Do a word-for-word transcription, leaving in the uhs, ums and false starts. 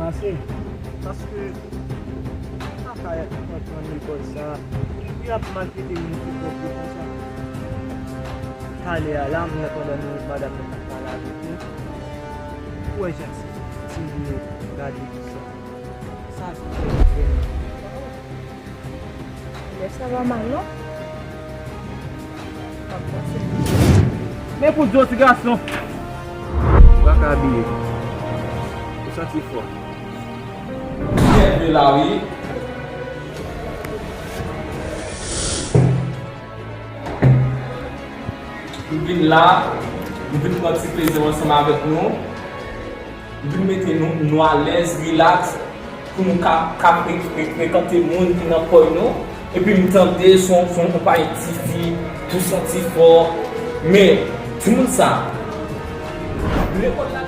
Pase, paske m pa ka konprann lekòl sa. Epi y ap maltrete moun ki pwòp yo konsa. Talè a la, m wè pandan nou, madanm nan t ap pale avèk nou. Ou wè jan ti, ti moun yo gade tout sa. Sa vrèman. Lè sa va mal, non? M ap panse. Men pou di w, ti gason. Ou pa ka abiye. Ou santi fò. Byen vle la, wi. M vin la, m vin pran ti plezi ansanm avèk nou. M vin mete nou, nou alèz, rilaks, pou nou ka, ka fre-, fre-, frekante moun ki nan kòy nou. Epi m tande se yon, se yon konpayi tifi, tou santi fò. Men, timoun sa, lekòl la,